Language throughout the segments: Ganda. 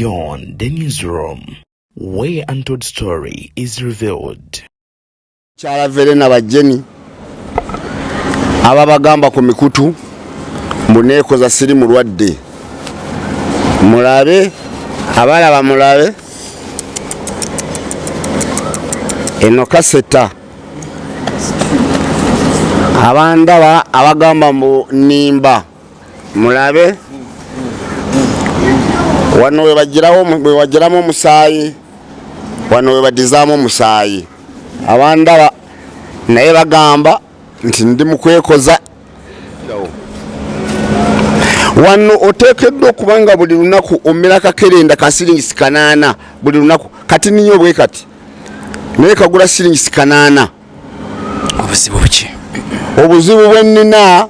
Beyond the Newsroom, where untold story is revealed. Kyala Verena Bajeni ababagamba ku mikutu mbu neekoza siri mulwadde, mulabe abalaba, mulabe eno kaseta. Abandaba abagamba mbu nimba, mulabe wano webagiramu omusaayi, wano webadizaamu omusaayi. Abandaba naye bagamba nti ndi mukwekoza. Wano oteekeddwa okuba nga buli lunaku omera kakerenda ka siringisi 800 buli lunaku. Kati ninyo bwe kati naye kagula siringisi 800. Obuzibu buki? Obuzibu bwe nnina,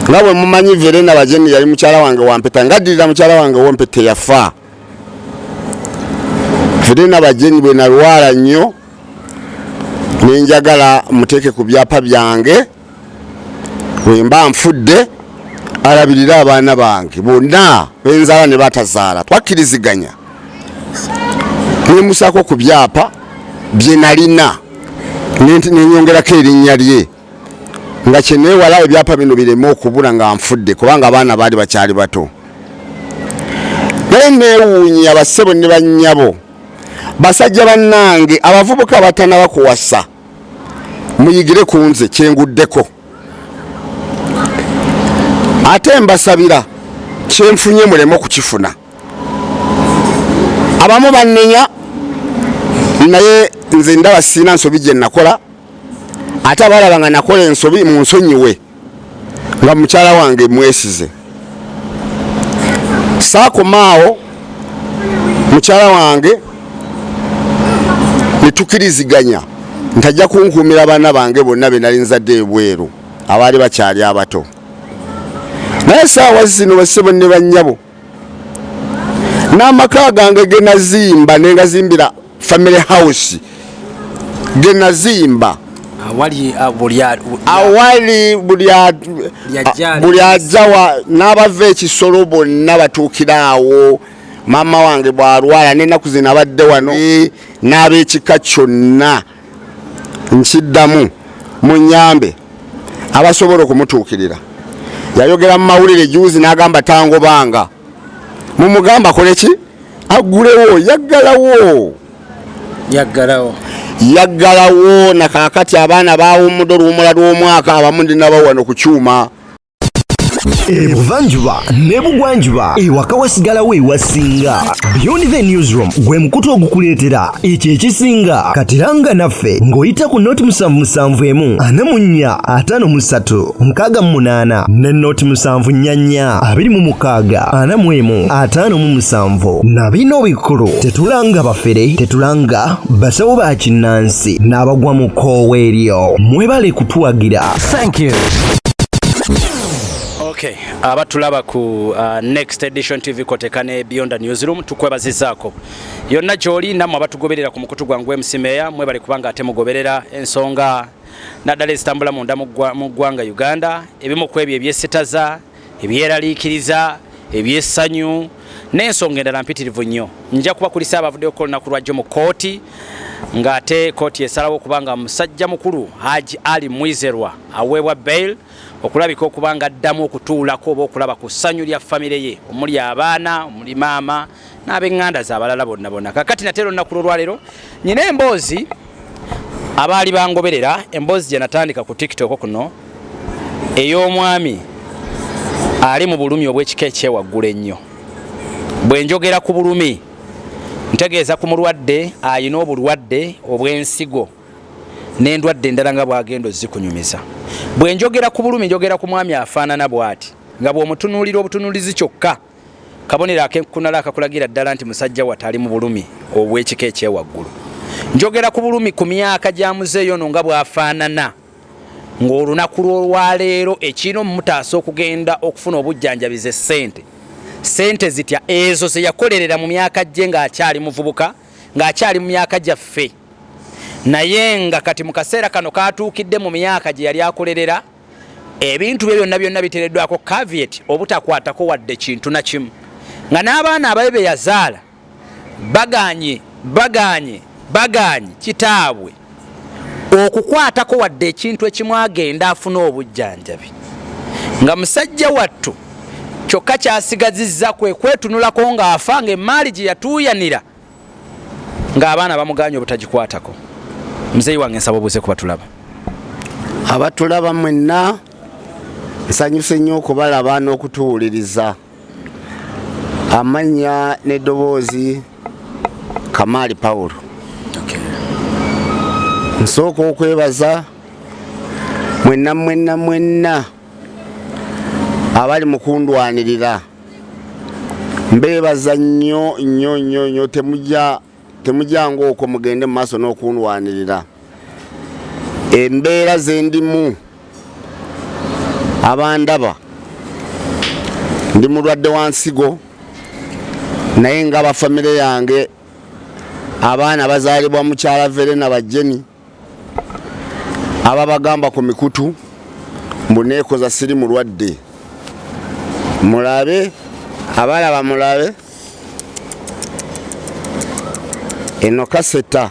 nga bwe mumanyi, Verena Bajeni yali mukyala wange wampeta, ngaddirira mukyala wange wompeta yafa. Verena Bajeni bwe nalwala nnyo nenjagala muteeke ku byapa byange, bwe mba nfudde alabirire abaana bange bonna benzaala ne batazaala. Twakkiriziganya nemusaako ku byapa bye nalina, nenyongerako erinnya lye, nga kyeneewala ebyapa bino bireme okubula nga nfudde, kubanga abaana baali bakyali bato. Naye neewuunya, bassebo ne bannyabo, basajja bannange, abavubuka batanaba kuwasa, muyigire ku nze kyenguddeko. Ate mbasabira kyenfunye muleme okukifuna. Abamu bannenya, naye nze ndaba sirina nsobi gye nakola. Ate abalaba nga nakola ensobi, munsonyiwe. Nga mukyala wange mwesize, saakomaawo, mukyala wange netukiriziganya ntajja kunkuumira abaana bange bonna be nali nzadde ebweru abaali bakyali abato. Naye saawa zino, bassebo ne bannyabo, n'amaka gange genazimba, nengazimbira family house genazimba awali awali buli ajawa n'abava ekisolo bonna batuukira awo. Maama wange bw'alwala n'ennaku zino abadde wano n'ab'ekika kyonna. Nkiddamu, munyambe abasobola okumutuukirira. Yayogera mu mawulire juzi n'agamba tangobanga. Mumugamba akole ki? Aggulewo, yaggalawo. Yaggalawo. Yaggalawo. Nakaakati abaana bawummudde oluwumula lw'omwaka, abamu ndinaba wano ku kyuma. Ebuvanjuba n'ebugwanjuba, ewaka wasigalawo ewasinga. Beyond the Newsroom gwe mukutu ogukuleetera ekyo ekisinga. Katiranga naffe ng'oyita ku 077 44 53 68 ne 074 26 41 57. Na bino bikulu: tetulanga bafere, tetulanga basawo ba kinnansi n'abagwa mu kkoowa eryo. Mwebale kutuwagira. Thank you. Okay, abatulaba ku Next Edition TV koteka ne Beyond the Newsroom, tukwebazizaako yonna gy'oli. Nammwe abatugoberera ku mukutu gwange MC Meya, mwebale kubanga ate mugoberera ensonga naddala ezitambula munda mu ggwanga Uganda, ebimu ku ebyo ebyesitaza, ebyeraliikiriza, ebyessanyu n'ensonga endala mpitirivu nnyo. Nja kubakulisa abavuddeyo olunaku lwajjo mu kooti, ng'ate kooti esalawo okubanga musajja mukulu Haji Ali Mwizerwa aweebwa bail okulabika okuba nga addamu okutuulako oba okulaba ku ssanyu lya famire ye, omuli abaana, omuli maama n'ab'eŋŋanda ze abalala bonna bonna. Kakati nate olunaku lwolwaleero nyina emboozi. Abaali bangoberera emboozi gye natandika ku TikTok kuno ey'omwami ali mu bulumi obw'ekika ekyewaggula ennyo. Bwe njogera ku bulumi, ntegeeza ku mulwadde ayina obulwadde obw'ensigo n'endwadde endala nga bwagenda ozikunyumiza. Bwe njogera ku bulumi, njogera ku mwami afaanana bw'ati, nga bw'omutunuulira obutunuulizi kyokka kabonero akenkunala akakulagira ddala nti musajja watte ali mu bulumi obw'ekika ekyewaggulu. Njogera ku bulumi ku myaka gya muzeeyo ono nga bw'afaanana, ng'olunaku lw'olwaleero ekirina omumutaasa okugenda okufuna obujjanjabi ze ssente. Ssente zitya ezo ze yakolerera mu myaka gye ng'akyali muvubuka, ng'akyali mu myaka gyaffe, naye nga kati mu kaseera kano katuukidde mu myaka gye yali akolerera, ebintu bye byonna byonna biteereddwako caveat obutakwatako wadde kintu na kimu. Nga n'abaana ababe be yazaala baganye baganye baganye kitaabwe okukwatako wadde ekintu ekimu agenda afune obujjanjabi, nga musajja wattu kyokka kyasigazizza kwe kwetunulako ng'afa, ng'emmaali gye yatuuyanira ng'abaana bamuganye obutagikwatako. Muzeeyi wange, nsaba obuuze ku batulaba. Abatulaba mwenna, nsanyuse nnyo okubalaba n'okutuwuliriza. Amannya n'eddoboozi, Kamaali Pawulo. Nsooka okwebaza mwenna mwenna mwenna abali mu kundwanirira. Mbeebaza nnyo nnyo nnyo nnyo. Temujja temujjanga okwo, mugende mu maaso n'okundwanirira. Embeera zendimu, abandaba, ndi mulwadde wa nsigo, naye nga abafamire yange, abaana bazaalibwa mukyala Verena Bajeni, ababagamba ku mikutu mbu neekoza, siri mulwadde. Mulabe, abalaba mulabe eno catheter.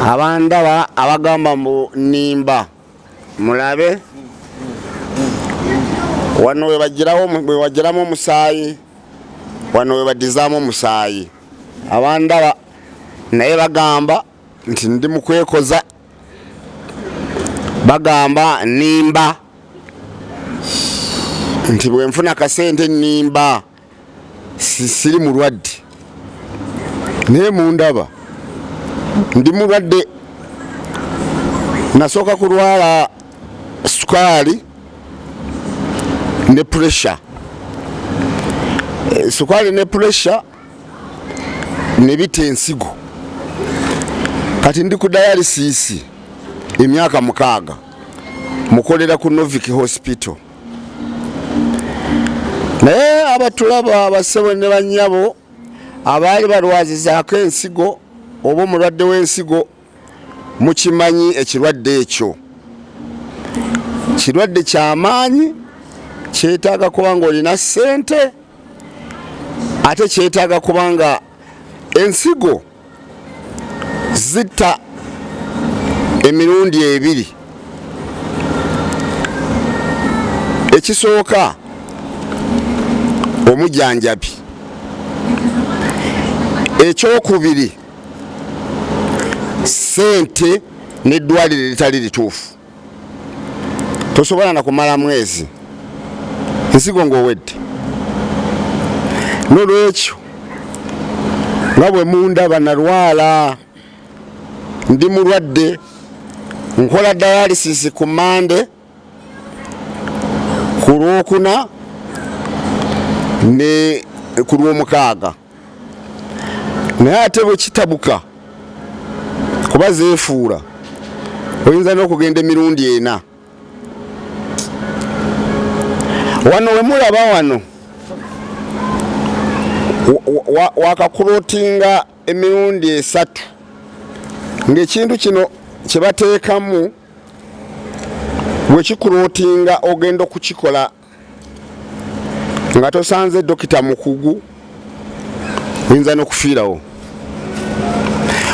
Abandaba abagamba mbu nimba, mulabe wano webagiramu omusaayi, wano webadizaamu omusaayi. Abandaba naye bagamba nti ndi mukwekoza, bagamba nimba, nti bwenfuna kasente nimba, siri mulwadde, naye mundaba ndi mulwadde. Nasooka kulwala sukaali ne pressure. Sukaali ne pressure ne bita ensigo. Kati ndi ku dialysis emyaka 6, mukolera ku Norvik Hospital. Naye abatulaba, abasebo ne banyabo abaali balwazizaako ensigo oba omulwadde w'ensigo, mukimanyi ekirwadde ekyo kirwadde kyamaanyi, kyetaaga kuba nga olina ssente, ate kyetaaga kubanga ensigo zitta emirundi ebiri. Ekisooka, omujanjabi; ekyokubiri, ssente n'eddwaliro eritali lituufu. Tosobola nakumala mwezi nsigo ng'owedde. Nolwekyo nga bwe mundaba, nalwala, ndi mulwadde, nkola dialysis ku Mande, ku Lwokuna ne ku Lwomukaaga. Naye ate bwe kitabuka, kuba zeefuula, oyinza n'okugenda emirundi ena. Wano wemulaba wano wakaclottinga emirundi esatu, ng'ekintu kino kye bateekamu bwekiclottinga, ogenda okukikola nga tosanze dokita mukugu, oyinza n'okufiirawo.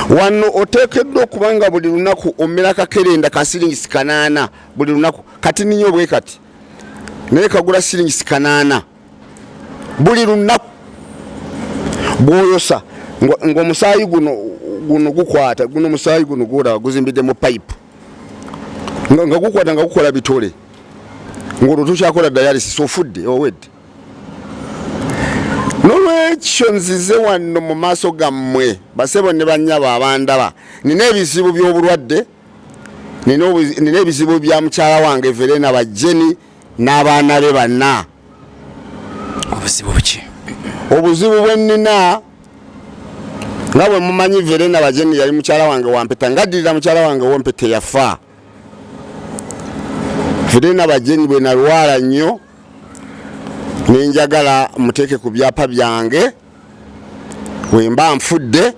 Wano oteekeddwa okuba nga buli lunaku omera kakerenda ka siringisi 800 buli lunaku. Kati ninyo bwe kati, naye kagula siringisi 800 buli lunaku. Bwoyosa ng'omusaayi guno guno gukwata guno, omusaayi guno gulaba guzimbidde mu pipe, nga gukwata nga gukola bitole, ng'olwo tukyakola dialysis, ofudde, owedde. Nolwekyo nzize wano mu maaso gammwe, basebo ne bannyabo abandaba, nina ebizibu by'obulwadde, nina ebizibu bya mukyala wange Verena Bajeni n'abaana be banna. Obuzibu buki? Obuzibu bwe nnina, nga bwe mumanyi, Verena Bajeni yali mukyala wange wampeta, ngaddirira mukyala wange wompeta eyafa. Verena Bajeni bwe nalwala nnyo, nenjagala muteeke ku byapa byange, wemba nfudde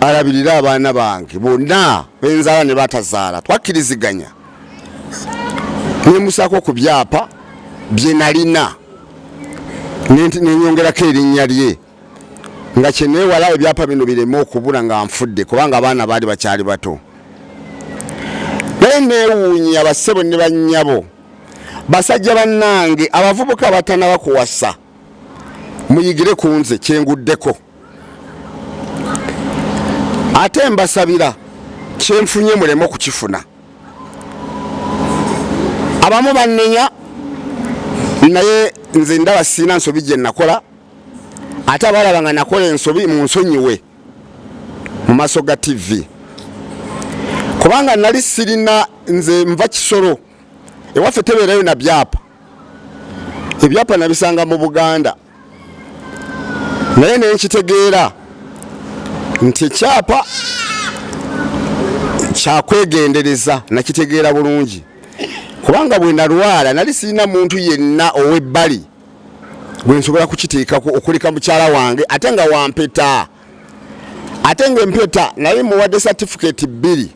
alabirire abaana bange bonna benzaala ne batazaala. Twakkiriziganya, nemusaako ku byapa bye nalina. Nenyongerako erinnya lye nga kyeneewala ebyapa bino bireme okubula nga nfudde, kubanga abaana baali bakyali bato. Naye neewuunya, bassebo ne bannyabo, basajja bannange, abavubuka abatanaba kuwasa, muyigire ku nze kyenguddeko. Ate mbasabira kyenfunye muleme okukifuna. Abamu bannenya, naye nze ndaba sirina nsobi gye nakola. Ate abalaba nga nakola ensobi, munsonyiwe mu maaso ga TV, kubanga nali sirina. Nze nva Kisoro, ewaffe tebeerayo na byapa. Ebyapa nabisanga mu Buganda, naye nenkitegeera nti ekyapa kyakwegendereza. Nakitegeera bulungi, kubanga bwe nalwala nali sirina muntu yenna ow'ebbali gwe nsobola kukiteekako okuleka mukyala wange, ate nga wampeta, ate nga empeta nali muwadde certificate bbiri.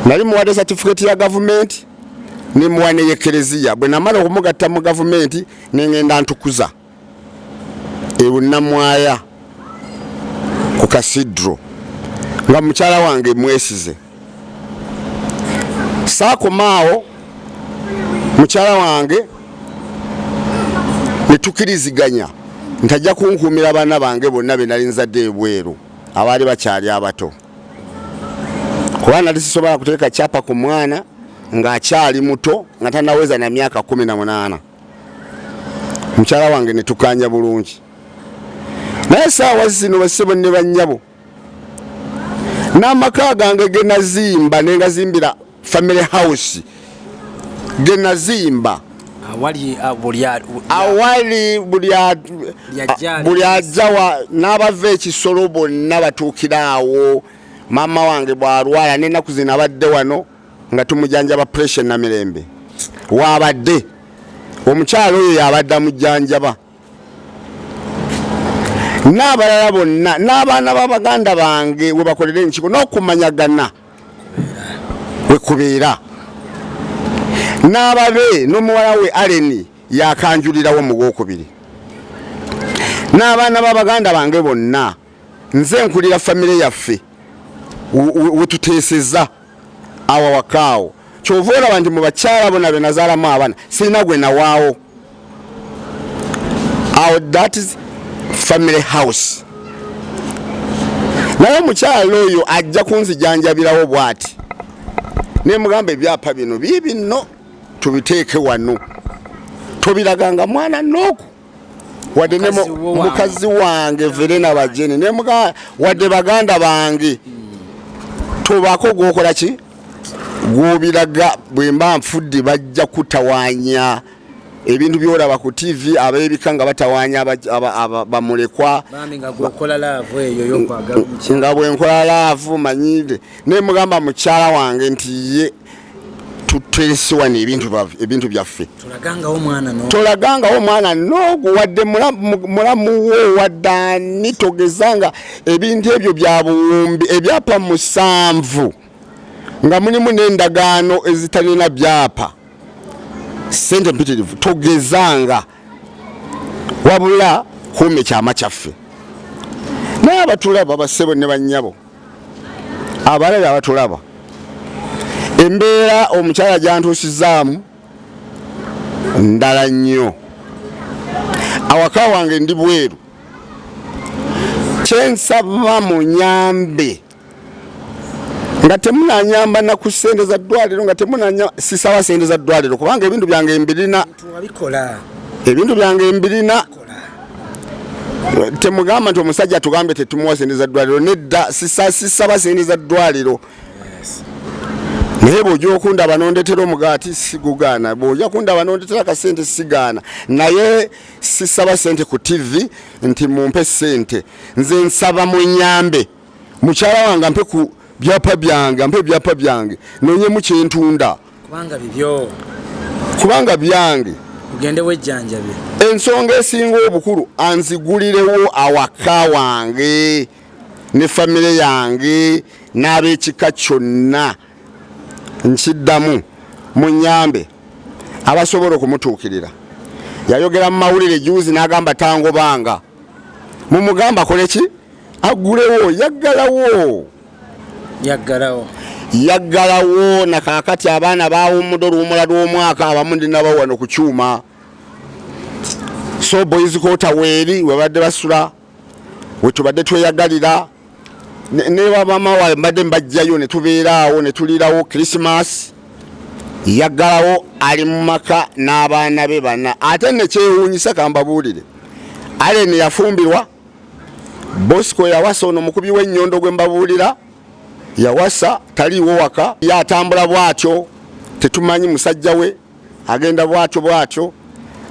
Nali muwadde certificate ya gavumenti, nemuwa neyekereziya. Bwe namala okumugatta mu gavumenti, nengenda ntukuza ebunamwaya ku kasidro nga mukyala wange mwesize. Saakomaawo, mukyala wange netukiriziganya ntajja kunkuumira abaana bange bonna be nali nzadde ebweru abaali bakyali abato, kuba nali sisobola kuteeka kyapa ku mwana ng'akyali muto, nga tanaweza na myaka 18. Mukyala wange netukanya bulungi. Naye saawa zino, basebo ne bannyabo, n'amaka gange genazimba, nengazimbira family house genazimba awali awali buli ajawa n'abava ekisolo bonna batuukira awo. Maama wange bw'alwala, n'ennaku zino abadde wano nga tumujanjaba pressure Namirembe, waabadde omukyalo oyo yabadde amujjanjaba, n'abalala bonna, n'abaana b'abaganda bange we bakolera enkiiko n'okumanyagana wekubeera, n'ababe n'omuwala we Aleni yakanjulirawo mu gwokubiri, n'abaana b'abaganda bange bonna. Nze nkulira famire yaffe wetuteeseza awo awakaawo. Kyova olaba nti mu bakyala bona be nazaalamu abaana, sirina gwe nawaawo awo. That is family house. Naye omukyala oyo ajja kunzijanjabirawo bw'ati, nemugamba, ebyapa bino biibinno, tubiteeke wano, tobiraganga mwana nooku wadde ne mukazi wange Verena Bajeni. Nemugamba, wadde baganda bange, tobaako gwokola ki gwobiraga. Bwe mba nfudde, bajja kutawanya ebintu byolaba ku TV, ab'ebika nga batawanya bamulekwa. Nga bwenkola love manyire. Nemugamba mukyala wange nti ye tuterese wano ebintu byaffe, tolagangawo omwana noogu, wadde mulamu wo, wadde ani, togezanga. Ebintu ebyo bya buwumbi, ebyapa 7 nga mulimu n'endagaano ezitalina byapa, sente mpitirivu. Togezanga, wabula kuuma ekyama kyaffe. Naye abatulaba, basebo ne bannyabo, abalabe abatulaba, embeera omukyala gyantuusizaamu ndala nnyo. Awaka wange ndi bweru. Kyensaba, munyambe nga temunanyamba na ku sente za ddwaliro, nga temunanya. Sisaba sente za ddwaliro, kubanga ebintu byange mbirina, ebintu byange mbirina. Temugamba nti omusajja tugambe tetumuwa sente za ddwaliro. Nedda, sisaba sente za ddwaliro. Naye bw'ojja okundaba nondetera omugaati, sigugaana. Bw'ojja kundaba nondetera akasente, sigaana. Naye sisaba sente ku TV nti mumpe sente. Nze nsaba munyambe mukyala wange ampe ku byapa byange, ampe ebyapa byange, nonyemu kyentunda. Kubanga bibyo. Kubanga byange. Ugende wejjanjabye. Ensonga esinga obukulu, anzigulirewo awaka wange ne famire yange n'ab'ekika kyonna. Nkiddamu, munyambe abasobola okumutuukirira. Yayogera mu mawulire juzi n'agamba tangobanga. Mumugamba akole ki? Aggulewo. Yaggalawo. Yaggalawo. Yaggalawo. Na kaakati abaana bawummudde oluwummula lw'omwaka, abamu ndi nabo wano ku kyuma. So boys quarter weeri webadde basula, wetubadde tweyagalira ne bamama waabwe, mbadde mbajjayo ne tubeera awo ne tuliirawo Christmas. Yaggalawo, ali mu maka n'abaana be bana. Ate nekyewuunyisa, kambabuulire, Allen yafumbirwa, Bosco yawasa, ono mukubi w'ennyondo gwe mbabuulira yawasa, taliiwo waka, ye atambula bw'atyo, tetumanyi musajja we agenda bw'atyo bw'atyo.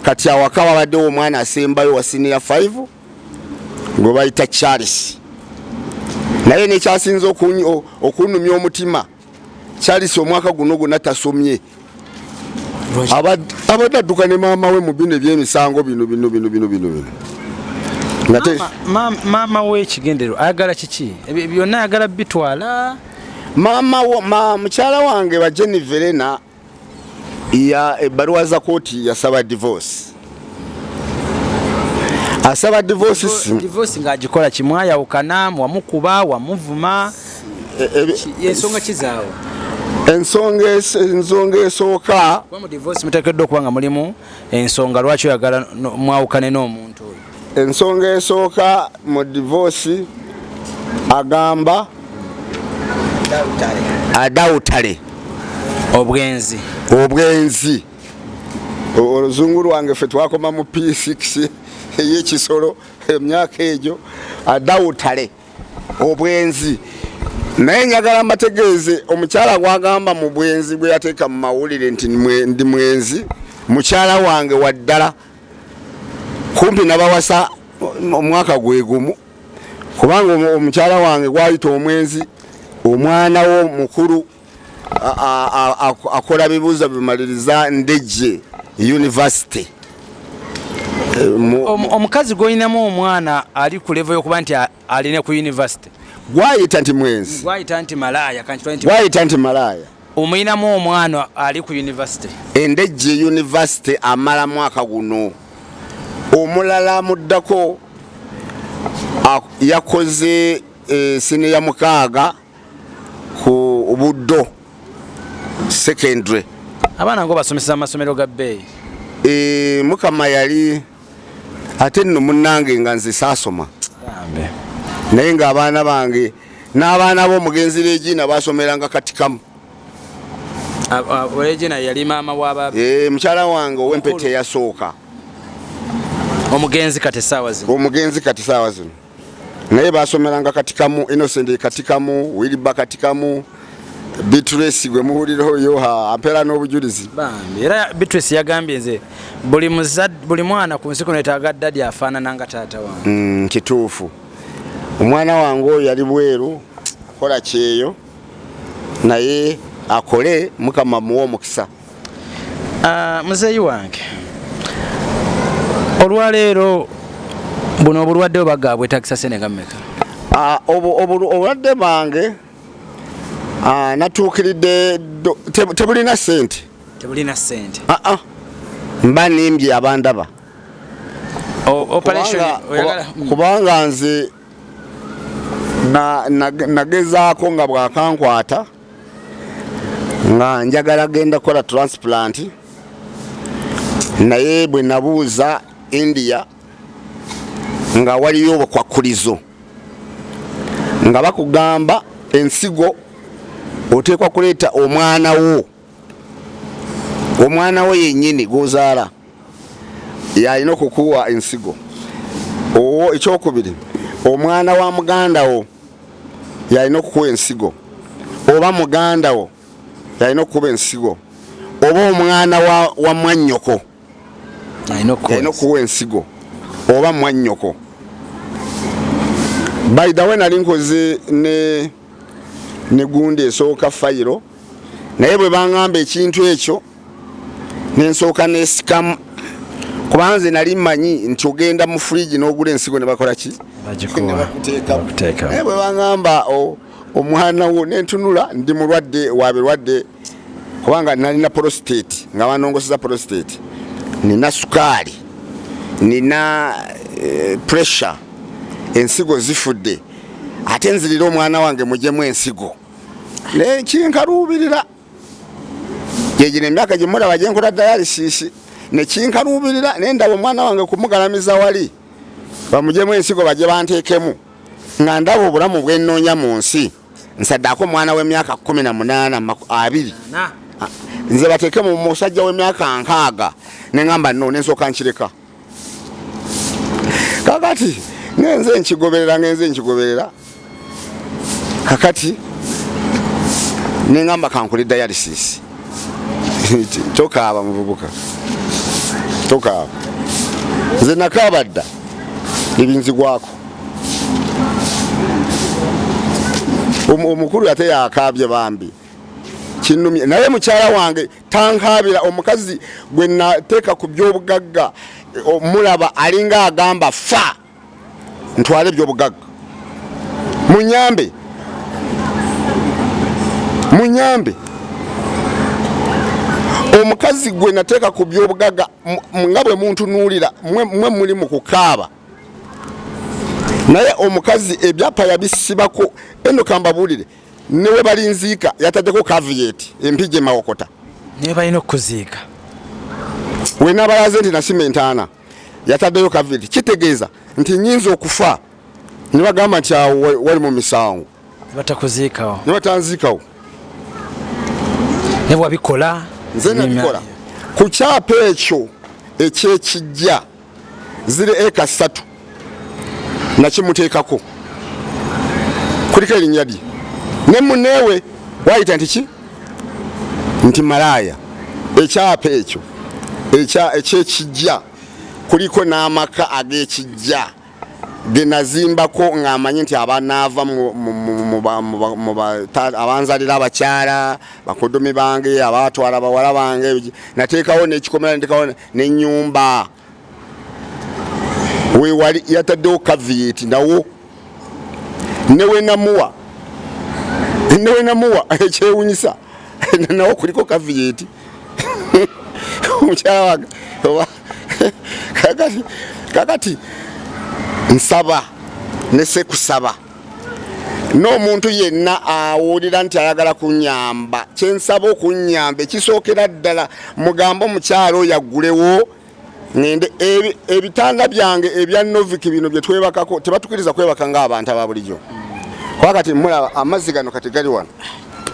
Kati awaka wabaddewo omwana asembayo wa senior 5 gwe bayita Charles, naye nekyasinze okunnumya omutima, Charles omwaka guno gwonna tasomye. Abadde adduka ne maama we mu bino ebyemisango bino bino bino bino bino bino. Maama we ekigendererwa ayagala kiki? Byonna ayagala bitwala? Maama mukyala wange ba Jenny Verena ya ebbaluwa za kooti yasaba divorce, asaba divorce. Divorce ng'agikola kimwayawukana, wamukuba, wamuvuma? Ensonga kizaawo? Ensonga esooka, kuba mu divorce muteekeddwa okuba nga mulimu ensonga lwaki oyagala mwawukane n'omuntu oyo. Ensonga esooka mu divorce, agamba adultery. Obwenzi. Obwenzi. Oluzungu lwange ffe twakoma mu P6 ey'ekisolo emyaka egyo. Adultery, obwenzi. Naye njagala mbategeeze, omukyala gwagamba mu bwenzi bwe yateeka mu mawulire nti ndi mwenzi, mukyala wange waddala, kumpi nabawasa omwaka gwe gumu, kubanga omukyala wange gwayita omwenzi, omwana wo mukulu akola bibuuzo bimaliriza Ndejje University. Omukazi gwolinamu omwana ali ku level yokuba nti alina ku university? Gwayita nti mwenzi. Gwayita nti malaaya, kankitwale nti Gwayita nti malaaya. Omuyinamu omwana ali ku university? Endejje University, amala mwaka guno. Omulala muddako yakoze siniya 6 ku Buddo Secondary. Abaana ngo basomesa amasomero ga bbeeyi. Mukama yali ate nno munnange nga nze saasoma, Bambi. naye ng'abaana bange n'abaana b'omugenzi Regina basomeranga Katikamu. Regina yali maama w'aba Mukyala wange ow'empeta eyasooka. Omugenzi kati essaawa zino. Omugenzi kati saawa zino, naye basomeranga Katikamu. Innocent Katikamu, Wilba Katikamu, Beatrice gwe muwulira oyo ampeera n'obujulizi. Bambi. Era Beatrice yagambye, nze buli buli mwana ku nsi kuno etaaga daddy afaanana nga taata wange. Kituufu. Omwana wange oyo yali bweru akola kyeyo, naye akole, Mukama muwe omukisa. Ah, muzeeyi wange, olwaleero buno obulwadde obaga bwetagisa sente nga mmeka? Ah, obulwadde bwange, natuukiridde tebulina sente. Tebulina sente? Ah, ah. Mba nimbye abandaba. Operation oyagala Kubanga nze nagezaako nga bwakankwata nga njagala genda kukola transplant, naye bwe nabuuza India nga waliyo obukwakkulizo nga bakugamba ensigo oteekwa kuleeta omwana wo, omwana wo yennyini gwozaala yalina okukuwa ensigo. Owo ekyokubiri, omwana wa muganda wo yalina okukuwa ensigo, oba muganda wo yalina okukuba ensigo, oba omwana wa mwannyoko alina okukola. Yalina okukuwa ensigo, oba mwannyoko. By the way, nali nkoze ne gundi esooka fayiro, naye bwe baŋŋamba ekintu ekyo nensooka nesikamu, kubanga nze nali mmanyi nti ogenda mu fridge n'ogula ensigo ne bakola ki? Bagikuwa. Ne bakuteekamu. Bakuteekamu. Naye bwe baŋŋamba omwana wo, nentunula ndi mulwadde wa birwadde, kubanga nalina prostate nga banongoseza prostate, nina sukaali. Nina pressure, ensigo zifudde, ate nzirira omwana wange mujemu ensigo nekinkaluubirira. Gyegino emyaka gyemulaba gyenkola dialysis, nekinkaluubirira nendaba omwana wange kumugalamiza wali bamujemu ensigo bajje banteekemu, nga ndaba obulamu bwenoonya mu nsi. Nsaddaako omwana w'emyaka 18 20, nze bateeke mu musajja w'emyaka 60, neŋamba no, nensooka nkireka. Kakati ngenze nkigoberera, ngenze nkigoberera, kakati neŋamba kankole dialysis. Tokaaba muvubuka, tokaaba, nze nakaaba dda, ebinzigwako. Omukulu ate yakaabye bambi, kinumye. Naye mukyala wange tankaabira. Omukazi gwe nateeka ku byobugagga mulaba alinga agamba fa ntwale ebyobugagga, munyambe, munyambe. Omukazi gwe nateeka ku byobugagga, nga bwe muntunuulira mwe muli mu kukaaba, naye omukazi ebyapa yabisibako. Eno kambabuulire, newe balinziika yataddeko caveat empija emawokota. Naye balina okukuziika. Wenabalaze nti nasima entaana, yataddeyo caveat, kitegeeza nti nyinza okufa ne bagamba nti awo wali mu misango. Batakuziikawo. Ne batanziikawo. Ne wabikola. Nze nabikola ku kyapa ekyo ekyekijja, ziri eka 3, nakimuteekako, kuliko erinnya lye ne muneewe wayita nti ki, nti malaaya. Ekyapa ekyo ekyekijja kuliko n'amaka ag'ekijja genazimbako ng'amanyi nti abanaava abanzalira abakyala bakodomi bange, abatwala bawala bange. Nateekawo n'ekikomera, nateekawo n'ennyumba wewali, yataddewo caveat nawo newenamuwa, newenamuwa ekyewunyisa nawo kuliko caveat. Omukyala wange oba kakati nsaba nesekusaba n'omuntu yenna awulira nti ayagala kunyamba, kyensaba okunyamba ekisookera ddala, mugambe omukyalo oyo aggulewo ngende ebitanda byange ebya Novik bino bye twebakako. Tebatukiriza kwebaka ng'abantu aba bulijjo, kuba kati mulaba amazzi gano kati gali wano.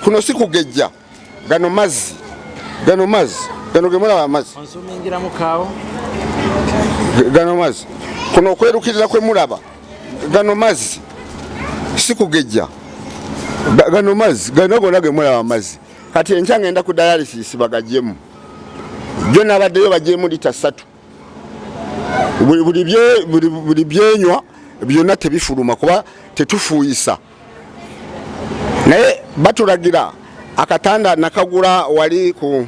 Kuno si kugejja, gano mazzi, gano mazzi, gano ge mulaba amazzi. Gano mazzi. Kuno okwerukirira kwe mulaba, gano mazzi, si kugejja, gano mazzi, gano gonna ge mulaba amazzi. Kati enkya ngenda ku dialysis bagajjemu, jo nabaddeyo bagyemu lita 3. Buli byenywa byonna tebifuluma kuba tetufuuyisa, naye batulagira akatanda nakagula wali ku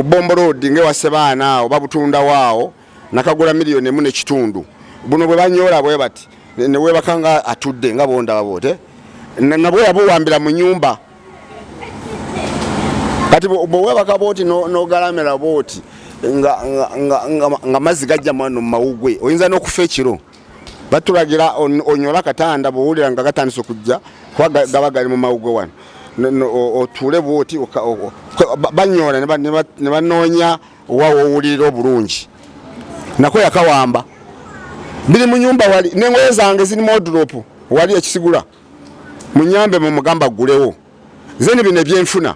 Bombo Road ngewasebaana awo babutundawo awo, nakagula 1.5 miliyoni. Buno bwe banyola bwe bati newebaka nga atudde nga bondaba bote, nabwe yabuwambira mu nyumba. Kati bwewebaka bwoti nogalamira bwoti nga mazzi gajja mwano mu mawugwe, oyinza n'okufa ekiro. Batulagira onyole akatanda bwowulira nga gatandise okujja, kuba gaba gali mu mawugwe wano, otuule bwoti, banyola ne banoonya wa wowulirira obulungi. Nako yakawamba, biri mu nyumba wali, n'engoye zange ziri mu wardrobe wali ekisigula. Munyambe mumugamba aggulewo, zeni bino ebyenfuna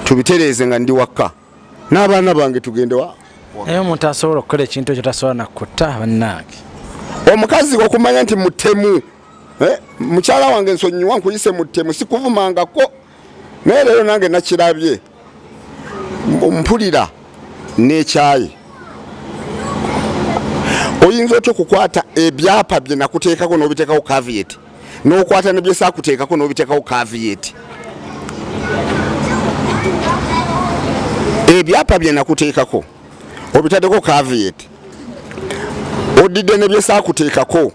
tubitereeze nga ndi wakka n'abaana bange, tugende wa. Naye omuntu asobola okukola ekintu ekyo tasobola nakutta bannange. Omukazi okumanya nti mutemu, mukyala wange nsonyiwa nkuyise mutemu, sikuvumangako, naye leero nange nakirabye, mpulira n'ekyayi. Oyinza otya okukwata ebyapa bye nakuteekako n'obiteekako caveat, n'okwata ne byesaakuteekako n'obiteekako caveat? Ebyapa bye nakuteekako obitaddeko caveat, odidde ne byesaakuteekako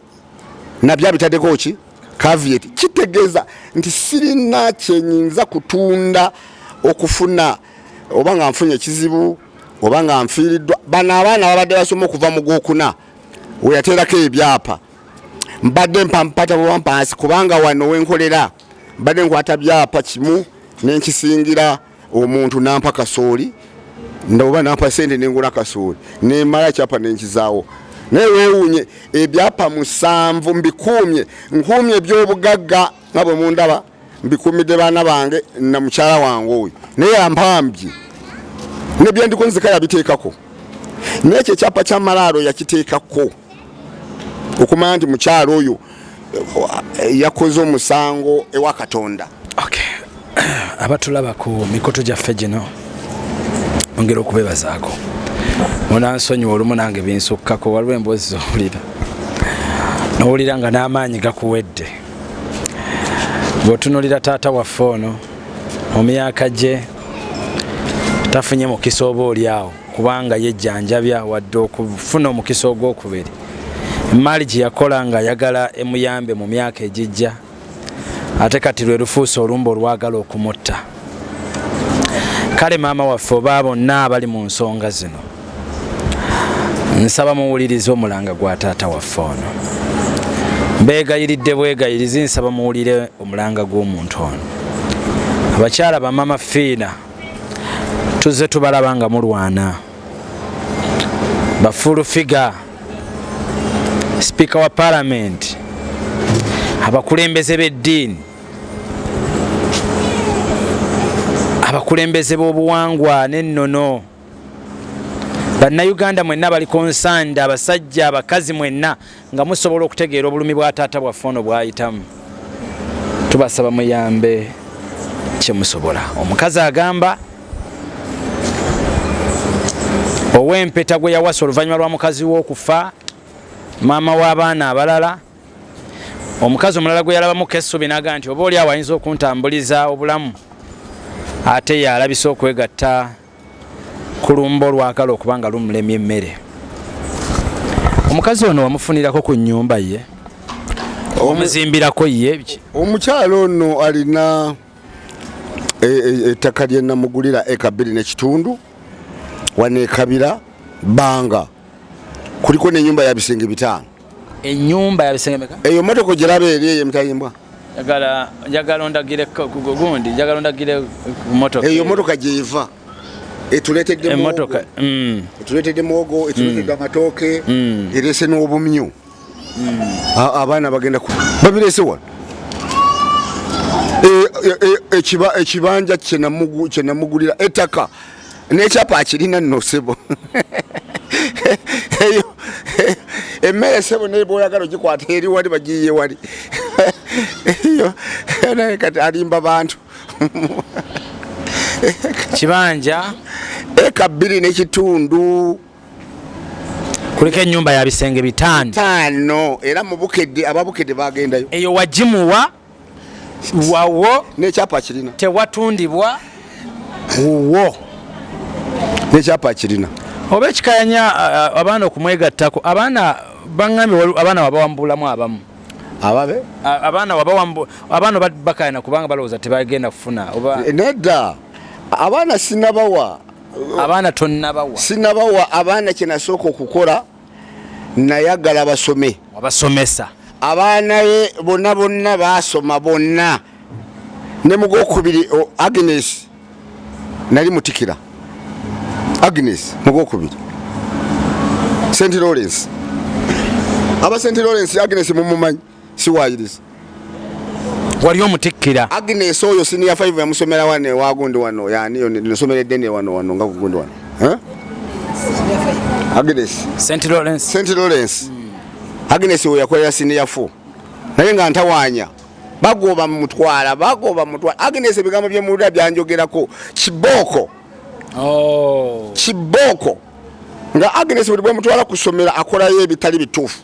nabyo abitaddeko ki caveat. Kitegeeza nti sirina kyenyinza kutunda okufuna, oba nga nfunye ekizibu. oba nga nfiiriddwa. Bano abaana babadde basoma okuva mu gwokuna weyateerako ebyapa, mbadde mpampata bwampansi kubanga wano wenkolera mbadde nkwata byapa kimu nenkisingira omuntu nampa kasooli oba nampa sente nengula kasooli nemala kyapa nenkizaawo. Naye weewuunye ebyapa 7 mbikuumye, nkuumye ebyobugagga nga bwe mundaba mbikuumidde baana bange na mukyala wange oyo, naye ampambye nebyendiko nzika yabiteekako. Naye ekyo ekyapa ky'amalaalo yakiteekako okumanya nti mukyala oyo yakoze omusango ewa Katonda. Okay. Abatulaba ku mikutu gyaffe gino ongera okubebazaako, munansonyiwa olumu nange binsukkako, waliwo emboozi z'owulira n'owulira nga n'amaanyi gakuwedde. Bw'otunuulira taata waffe ono mu myaka gye tafunye mukisa oba oli awo kubanga yejjanjabya wadde okufuna omukisa ogwokubiri, emaali gye yakola ng'ayagala emuyambe mu myaka egijja, ate kati lwe lufuuse olumbe olwagala okumutta. Kale maama waffe oba bonna abali mu nsonga zino, nsaba muwulirize omulanga gwa taata waffe ono. Mbeegayiridde bwegayirizi, nsaba muwulire omulanga gw'omuntu ono. Abakyala ba Mama Fiina tuzze tubalaba nga mulwana, bafuulu figa, sipiika wa palamenti, abakulembeze b'eddiini, abakulembeze b'obuwangwa n'ennono, bannayuganda mwenna bali concerned, abasajja abakazi mwenna nga musobola okutegeera obulumi bwa taata bwaffe ono bw'ayitamu. Tubasaba muyambe kye musobola. Omukazi agamba ow'empeta gwe yawasa oluvannyuma lwa mukazi we okufa, maama w'abaana abalala, omukazi omulala gwe yalabamuko essuubi n'agamba nti oba oli awo ayinza okuntambuliza obulamu, ate yalabise okwegatta ku lumbe olwagala okuba nga lumulemya emmere. Omukazi ono wamufunirako ku nnyumba ye, omuzimbirako ye? Omukyalo ono alina ettaka lye namugulira eka 2.5 wano e Kabira Bbanga, kuliko n'ennyumba ya bisenge 5. Ennyumba ya bisenge meka? Eyo motoka ogiraba eri eyo emitayimbwa. Njagala ondagire gundi, njagala ondagire ku motoka. Eyo motoka gyeva etuleetedde muwogo, etuleetedde muwogo, etuleetedde amatooke, ereese n'obumyu. Abaana bagenda babireese wano. Ekibanja kye namugulira ettaka n'ekyapa akirina nno ssebo. Eyo emmere ssebo naye bw'oyagala ogikwata eri wali bagiyiye wali. Eyo naye kati alimba bantu. Kibanja eka 2.5, kuliko ennyumba ya bisenge 5. 5, era mu Bukedde, ababukedde bagendayo. Eyo wagimuwa wawo? N'ekyapa kirina. Tewatundibwa, wuwo? N'ekyapa kirina. Oba ekikayanya abaana okumwegattako, abaana baŋŋambye abaana wabawambulamu abamu. Ababe? Abaana wabawambu, abaana bakayana kubanga balowooza tebagenda kufuna oba? Nedda, abaana sinabawa. Abaana tonnabawa? Sinabawa abaana. Kyenasooka okukola, nayagala basome. Wabasomesa? Abaana be bonna bonna basoma bonna, ne mugwokubiri Agnes nali mutikira. Agnes mugwokubiri St Lawrence, aba St Lawrence Agnes mumumanyi, siwayiriza. Wali omutikkira? Agnes oyo senior 5 yamusomera wano ewagundi wano, yani nosomera eddene wano wano nga kugundi wano. Eh? Agnes. St Lawrence. St Lawrence. Agnes oyo yakolera senior 4, naye nga ntawaanya, bagoba mutwala, bagoba mutwala. Agnes ebigambo byemuwulira byanjogerako kibooko. Oh. Kibooko nga Agnes buli bwemutwala kusomera akolayo ebitali bituufu.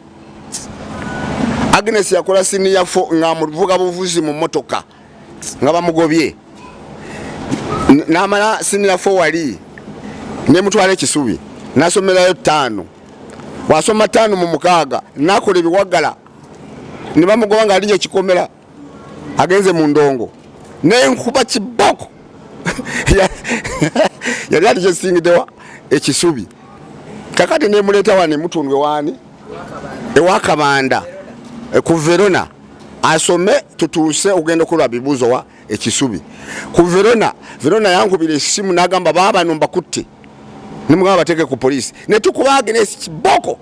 Agnes yakola senior 4 nga muvuga buvuzi mu motoka nga bamugobye, namala senior 4 wali nemutwala ekisubi nasomerayo 5, wasoma 5 mu 6 nakola ebiwagala ne bamugoba nga alinye ekikomera agenze mu ndongo nenkuba kiboko yali ati kyesingiddewa. Ekisubi. Kakati nemuleeta wano emutundwe waani ewakabanda ku Verona asome, tutuuse okugenda okulwa bibuuzo wa Ekisubi ku Verona. Verona yankubira essimu n'agamba, baabano mbakutte, nemugamba bateeke ku poliisi, netukuba Agnes kiboko.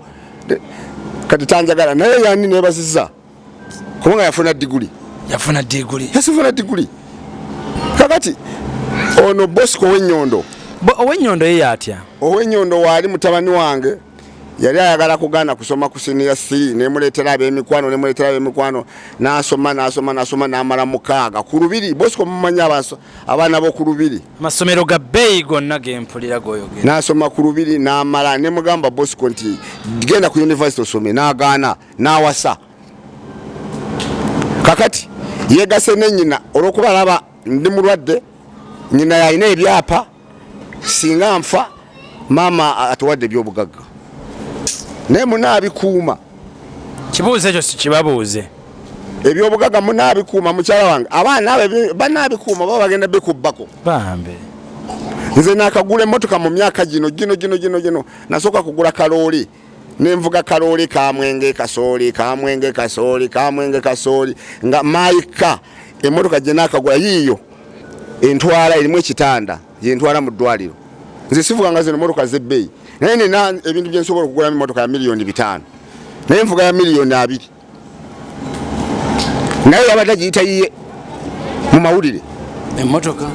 Kati tanjagala, naye yani nebaziza kubanga yafuna diguli. Yafuna diguli. Yasifuna diguli. Kakati ono Bosco Owenyondo. Owenyondo ye yatya? Owenyondo waali mutabani wange, yali ayagala kugaana kusoma ku senior 3, nemuleetera ab'emikwano, nemuleetera ab'emikwano, n'asoma, n'asoma, n'asoma, n'amala 6 ku Lubiri. Bosco mumanyi, abaana b'oku Lubiri. Amasomero ga bbeeyi gonna gempulira goyogera. N'asoma ku Lubiri n'amala. Nemugamba Bosco nti genda ku university osome, n'agaana, n'awasa. Kakati yegase ne nnyina olw'okuba alaba ndi mulwadde, nnyina yalina ebyapa, singa nfa maama atuwadde ebyobugagga, naye munaabikuuma? Kibuuzo ekyo sikibabuuze. Ebyobugagga munaabikuuma? Mukyala wange, abaana abo banaabikuuma baba bagenda bikubbako? Bambe. Nze nakagula emmotoka mu myaka gino gino gino gino gino. Nasooka kugula kalooli, nenvuga kalooli kamwenge kasooli, kamwenge kasooli, kamwenge kasooli, nga maayika. Emmotoka gye nakagula yiiyo entwala, erimu ekitanda, yentwala mu ddwaliro. Nze sivuga nga zino motoka zebbeeyi, naye nina ebintu byensobola okugulamu emotoka ya 5 miliyoni, naye nvuga ya 2 miliyoni. Naye yabadde agiyita yiye mu mawulire. Emmotoka.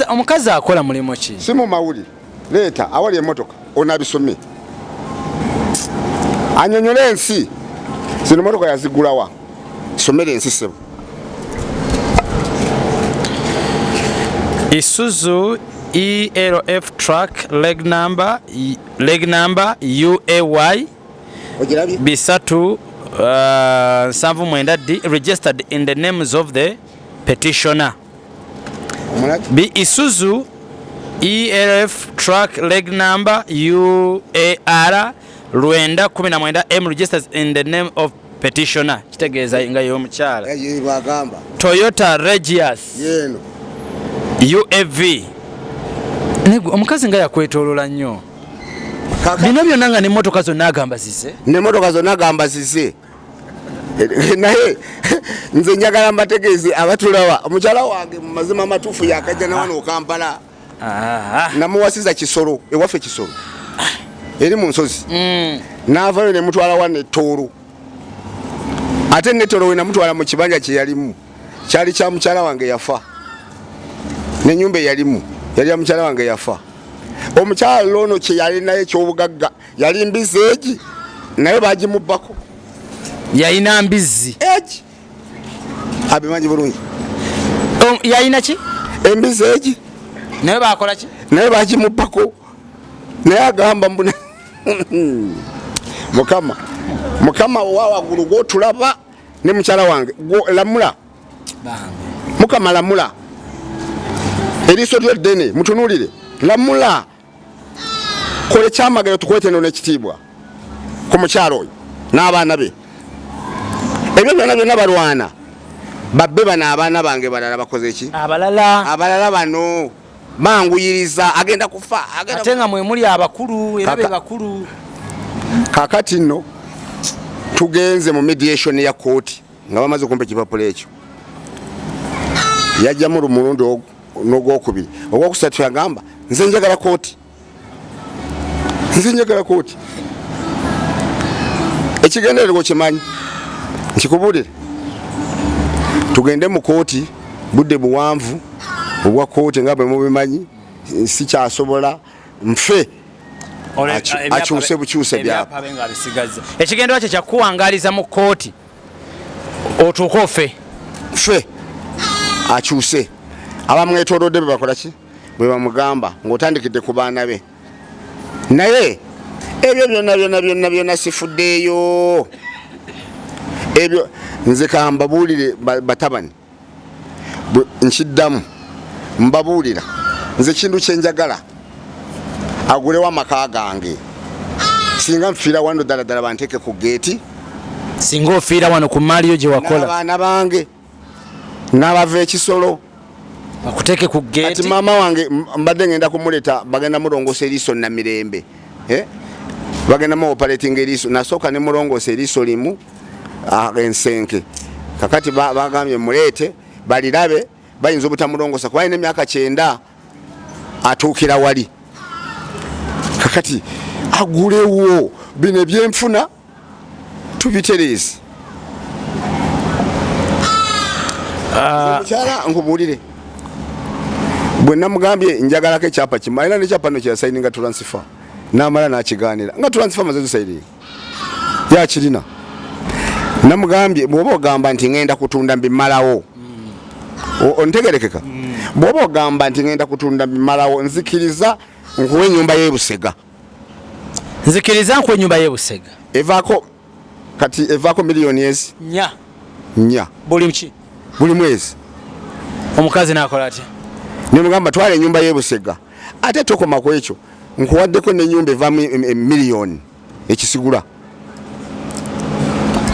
Omukazi akola mulimu ki? Si mu mawulire. Leeta awali emmotoka onabisome, anyonyole ensi zino motoka yazigulawa. Somera ensi, sebo. Isuzu ELF truck, leg number UAY Ogirabye? 3 79 D, registered in the names of the petitioner. Omulabye? B Isuzu ELF truck, leg number UAR 919 M, registered in the name of petitioner, kitegeeza nga y'omukyala. Eh, bagamba. Toyota Regius Yeeno. UAV. Negwe omukazi nga yakwetolola nnyo. Bino byonna nga nemmotoka zonna agamba zize. Nemotoka zonna gamba zize. Naye nze njagala mbategeeze abatulaba, omukyala wange mu mazima amatuufu yakajja nawano Okampala. Namuwasiza Kisoro, ewaffe Kisoro eri mu nsozi. Naavayo nemutwala wa Netooro, ate Netooro we namutwala mu kibanja kyeyalimu kyali kya mukyala wange yafa, nenyumba eyalimu yali ya mukyala wange yafa. Omukyala ono kyeyalinayo ekyobugagga yali mbizi egi, naye bagimubbako. Yalina mbizzi? Egi, abimanyi bulungi. Yalina ki? Embizi egi. Naye bakola ki? Naye bagimubbako, naye agamba mbu mukama, mukama owa waggulu gwotulaba ne mukyala wange, lamula mukama, lamula, eriiso lyo ddene, mutunulire, lamula, kola ekyamagero, tukwete no n'ekitiibwa ku mukyalo oyo n'abaana be. Ebyo byonna byonna balwana babbe bano abaana bange balala bakoze ki? Abalala. Abalala bano banguyiriza, agenda kufa, agenda. Ate nga mwe muli abakulu era be bakulu. Kakati nno tugenze mu mediation ya kooti nga bamaze okumpa ekipapula ekyo. Yajjamu mulundi n'ogwokubiri, ogwokusatu yagamba, nze njagala kooti, nze njagala kooti. Ekigendererwa okimanyi, nkikubuulire, tugende mu kooti, budde buwanvu obwa kooti nga bwe mubimanyi, sikyasobola, nfe. Akyuse bukyuse byapa. Ebyapa be nga abisigaza. Ekigendererwa kye kyakuwangaliza mu kooti otuuke ofe. Ffe akyuse, abamwetolodde bwe bakola ki, bwe bamugamba ng'otandikidde ku baana be. Naye ebyo byonna byonna byonna byonna sifuddeeyo ebyo. Nze kambabuulire, batabani, nkiddamu mbabuulira, nze kintu kyenjagala agulewo amaka gange. Singa nfiira wano, ddala ddala banteeke ku geeti. Singa ofiira wano ku maaliyo gye wakola. N'abaana bange n'abava ekisolo. Bakuteeke ku Kati geeti. Maama wange mbadde ngenda kumuleta, bagenda mulongosa eriiso Namirembe, eh? Bagenda mu operating eriiso. Nasooka ne mulongosa eriiso limu, ensenke. Kakati bagambye muleete balirabe, bayinza obutamulongosa kuba alina emyaka 90, atuukira wali. Kakati agulewo bino ebyenfuna tubitereeze. Omukyala nkubuulire, bwe namugambye njagalako ekyapa kimu, alina nekyapa no kyeyasayininga transfer, namala nakiganira nga transfer maze zisayininga yakirina. Namugambye, bwoba ogamba nti ngenda kutunda mbimalawo, ontegerekeka, bwoba ogamba nti ngenda kutunda mbimalawo, nzikiriza nkuwa enyumba y'ebusega. Nzikiriza nkuwa enyumba y'ebusega. Evaako kati, evaako miliyoni ezi 4. 4. Buli ki? Buli mwezi. Omukazi nakola atya? Nemugamba, twala enyumba y'ebusega, ate tokoma ku ekyo, nkuwaddeko n'enyumba evaamu emiliyoni ekisigula.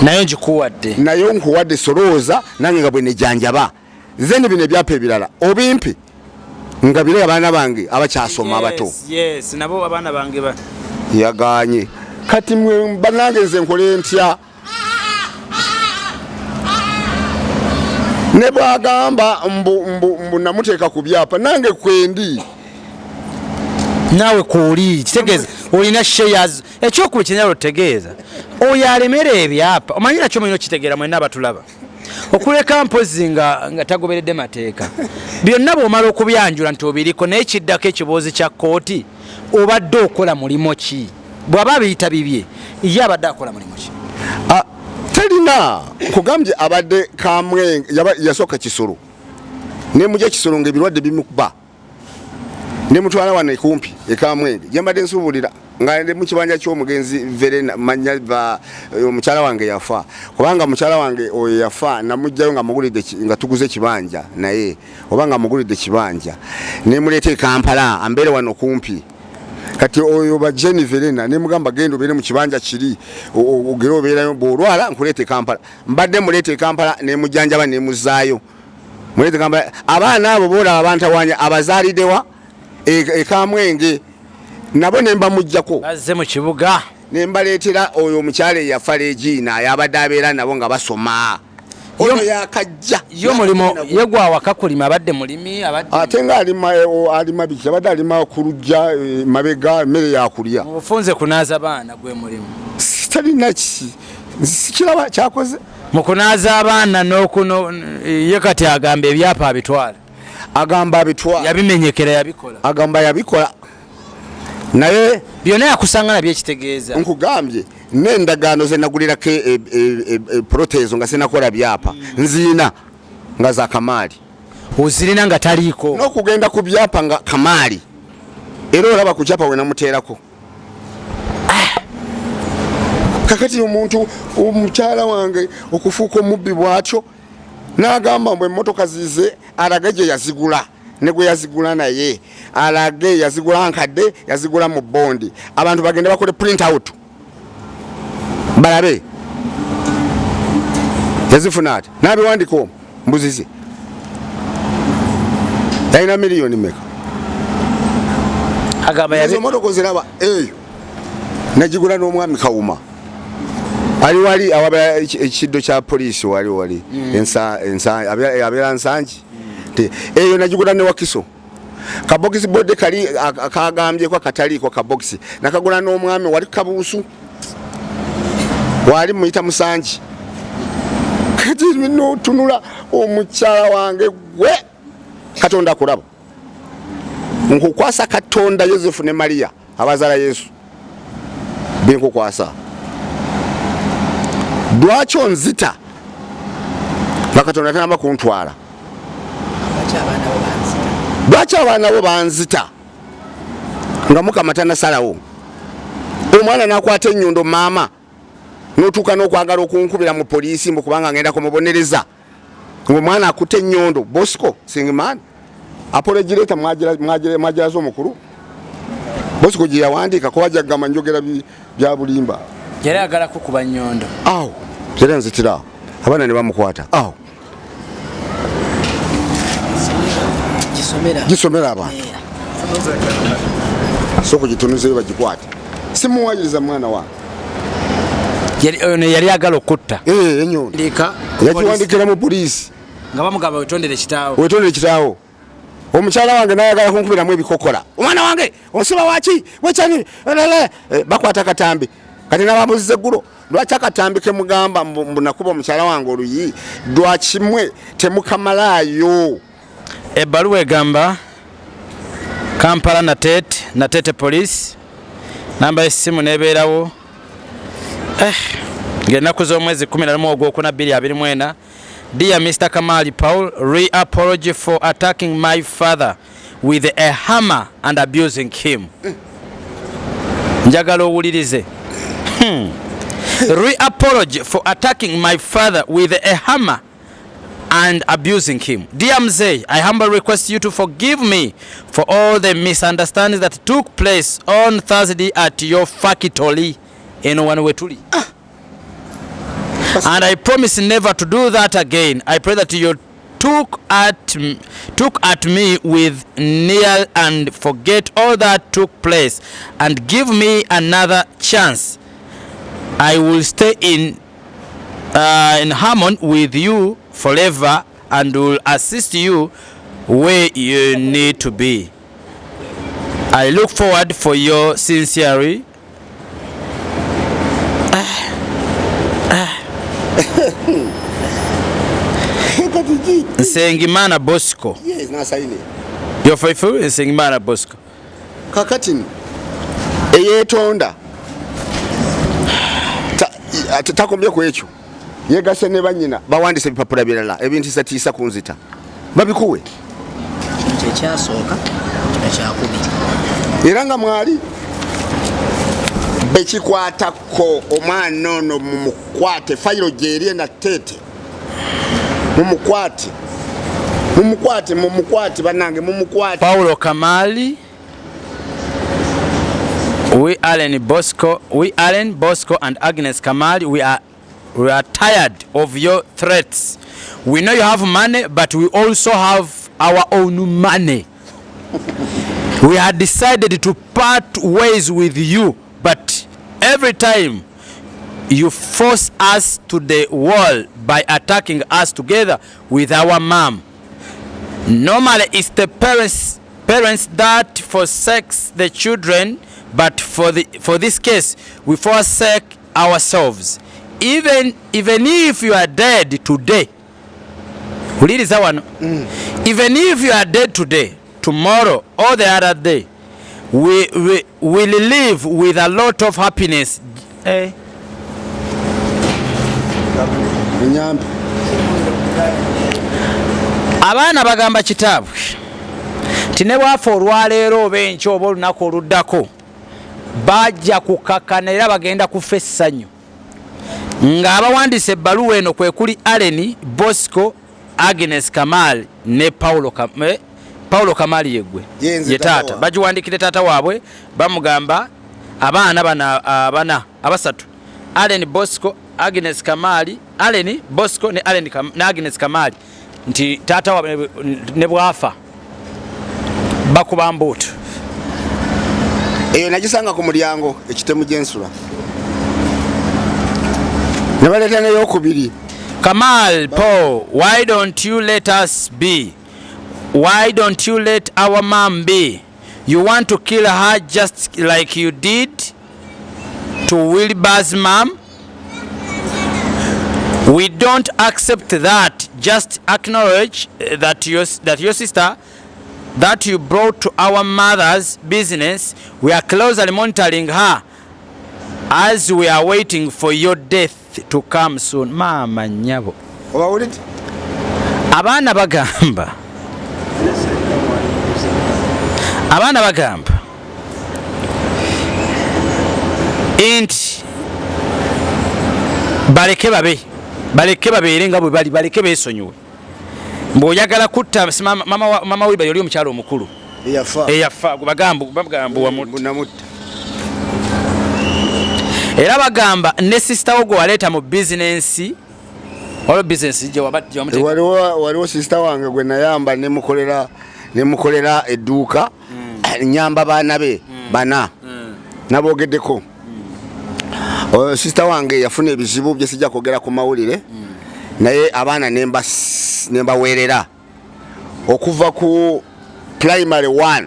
Nayo ngikuwadde. Nayo nkuwadde, solooza nange nga bwe nejanjaba. Then bino ebyapa ebirala obimpi nga bire abaana bange abakyasoma abato. Yes, nabo abaana bange ba Yaganye. Kati mwe banange, nze nkole ntya? Ne bwagamba mbu namuteeka ku byapa, nange kwendi. Naawe kwoli, kitegeeza olina shares. Ekyokuba ekinyalo otegeeza oyo alemera ebyapa, omanyi nakyo mulina okitegeera mwenna abatulaba, okuleka mpozi nga tagoberedde mateeka byonna. Bw'omala okubyanjula nti obiriko, naye kiddako ekiboozi kya kooti. Obadde okola mulimu ki? Bw'aba abiyita bibye, ye abadde akola mulimu ki? Ah, terina kugambye, abadde Kamwenge, yasooka Kisolo, nemujja Kisolo nga ebirwadde bimukuba, nemutwala wano ekumpi ekamwenge gyembadde nsuubulira nga ndi mu kibanja ky'omugenzi Verena manya ba omukyala wange yafa, kubanga mukyala wange oyo yafa namugjayo nga mugulidde nga tuguze ekibanja naye oba nga mugulidde kibanja, nemuleeta e Kampala ambeere wano kumpi. Kati oyo ba Jenny Verena nemugamba, genda obeere mu kibanja kiri, ogere obeerayo, bw'olwala nkuleeta e Kampala. Mbadde muleeta e Kampala, nemujanjaba, nemuzaayo. Muleeta e Kampala. Abaana abo boolaba bantawanya, abazaaliddewa e Kamwenge, nabo ne mbamuggyako. Bazze mu kibuga. Ne mbaleetera oyo omukyala eyafa Regina, yabadde abeera nabo nga basoma, oyo yakajja. Ye omulimu ye gwawaka kulima, abadde mulimi, abadde Ate nga alima, alima biki? Abadde alima ku lujja, mabega, emmere yakulya. Mu bufunze kunaaza baana gwe mulimu. Talina ki, sikiraba kyakoze. Mu kunaaza abaana n'okuno, ye kati agamba ebyapa abitwala. Agamba abitwala. Yabimenyekera, yabikola. Agamba yabikola, naye Byonna yakusanga nabyo, ekitegeeza Nkugambye n'endagaano ze nagulirako protezo nga sinakola byapa, nziina nga za Kamaali. Ozirina nga taliiko. N'okugenda ku byapa nga Kamaali, era olaba ku kyapa we namuteerako. Kakati omuntu, omukyala wange okufuuka omubbi bw'atyo, n'agamba mbu emmotoka zize, alage gye yazigula ne gwe yazigula, naye alage yazigula nkadde, yazigula mu bondi. Abantu bagende bakole print out balabe yazifuna ati n'abiwandika omwo mbuzize. Yalina miliyoni meka? Agamba Ezo motoka oziraba, eyo nagigula n'omwami Kawuma, ali wali awaba ekiddo kya poliisi, wali abeera Nsangi. Eyo nagigula ne Wakiso. Kabokisi bode kali kagambyeko akataliiko kabokisi, nakagula n'omwami wali Kabuusu, wali muyita Musangi. Kati notunula omukyala wange, gwe Katonda akulaba, nkukwasa Katonda, Yosefu ne Mariya abazaala Yesu, binkukwasa. Lwaki onzita nga Katonda tanaba kuntwala? Lwaki abaana bo banzita nga Mukama tanasalawo? Omwana nakwata enyondo, maama notuuka n'okwagala okunkubira mu poliisi mbu kubanga ngenda kumubonereza, ngaomwana akutte enyondo. Bosco Singimani apology letter mwagiraze omukulu Bosco gye yawandiika, kuba jagamba njogera bya bulimba. Yali agala kukuba nyondo. Awo era nzitira awo, abaana ne bamukwata awo. Gisomera abantu. Sooka ogitunuzeyo bagikwate. Simuwayiriza mwana wange. Ono yali agala okutta. Eh, enyondo. Yakiwandikira mu poliisi. Nga bamugamba wetondere kitaawo. Wetondere kitaawo. Omukyala wange nayagala kunkubiramu ebikokola. Omwana wange onsiba waki? Wekyani? Eh, bakwata akatambi. Kati nababuziza eggulo lwaki akatambi kemugamba mbu nakuba omukyala wange oluyi lwaki mwe temukamalaayo? Ebbaluwa egamba Kampala Natete, Natete Police, namba y'essimu n'ebeerawo eh, ng'ennaku z'omwezi 11 ogwokuna 2024. Dear Mr. Kamali Paul, re-apology for attacking my father with a hammer and abusing him. Njagala owulirize. Re-apology for attacking my father with a hammer and abusing him. Dear Mzee, I humbly request you to forgive me for all the misunderstandings that took place on Thursday at your factory in Wanwetuli. And I promise never to do that again. I pray that you took at me with Neil and forget all that took place and give me another chance. I will stay in harmony with you forever and will assist you where you need to be. I look forward for your sincerity. Nsengimana Bosco. Yes, nasaini. Your faithful Nsengimana Bosco. Kakati eyetonda takombye ku ekyo yegase ne banyina bawandise ebipapula birala ebintiisatiisa kunzita babikuwe ekyasooka kino kyakubiri era nga mwali bekikwatako omwana ono mumukwate fayiro gyeri enateete mumukwate mumukwate mumukwate bannange mumukwate. Paulo Kamali, we Allen Bosco and Agnes Kamali, we are tired of your threats. We know you have money, but we also have our own money. We had decided to part ways with you, but every time you force us to the wall by attacking us together with our mom. Normally it's the parents that forsakes the children, but for this case we forsake ourselves. Even if you are dead today, even if you are dead today, tomorrow or the other day, we will live with a lot of happiness. Eh. Abaana bagamba kitaabwe nti ne bwafa olwaleero oba enkya oba olunaku oluddako bajja kukakana era bagenda kufa essanyu. Ng'abawandiisa ebbaluwa eno kwe kuli Allen Bosco, Agnes Kamal ne Paulo Kamali yegwe ye taata. Bagiwandiikire taata waabwe bamugamba abaana bana abana abasatu Allen Bosco, Agnes Kamali, Allen Bosco ne Allen ne Agnes Kamali nti taata waabwe ne bwafa bakuba mbuutu. Eyo nagisanga ku mulyango ekitemu gy'ensula ne baleeta n'eyokubiri. Kamal Paul, why don't you let us be? Why don't you let our mom be? You want to kill her just like you did to Wilbur's mom? We don't accept that. Just acknowledge that your sister that you brought to our mother's business, we are closely monitoring her as we are waiting for your death to come soon. Mama nyabo. Abaana bagamba. Abaana bagamba nti baleke babe, baleke babeere nga bwe bali, baleke beesonyiwe. Mbw'oyagala kutta mama Wilber yali omukyala omukulu eyafa, bagamba wamutta. Era bagamba ne sister wo gwe waleeta mu bizinensi, waliwo bizinensi gye wabadde waliwo sister wange gwe nayamba ne mukolera Nemukolera edduuka, nyamba baana be bana nabogeddeko. Sister wange yafuna ebizibu bye sijja kwogera ku mawulire, naye abaana nembaweerera okuva ku primary 1.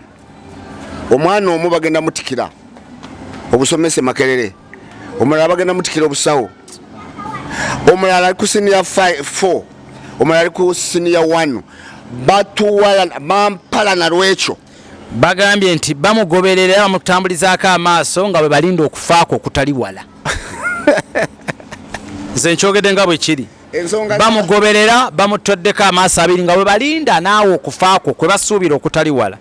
Omwana omu bagenda mutikira obusomesa Makerere, omulala bagenda mutikira obusawo, omulala ali ku senior 4, omulala ali ku senior 1. Batuwala bampalana lwekyo. Bagambye nti bamugoberera era bamutambulizaako amaaso nga bwe balinda okufaako okutali wala. Nze nkyogedde nga bwe kiri. Ensonga Bamugoberera, bamutoddeko amaaso abiri nga bwe balinda naawe okufaako kwe basuubira okutali wala.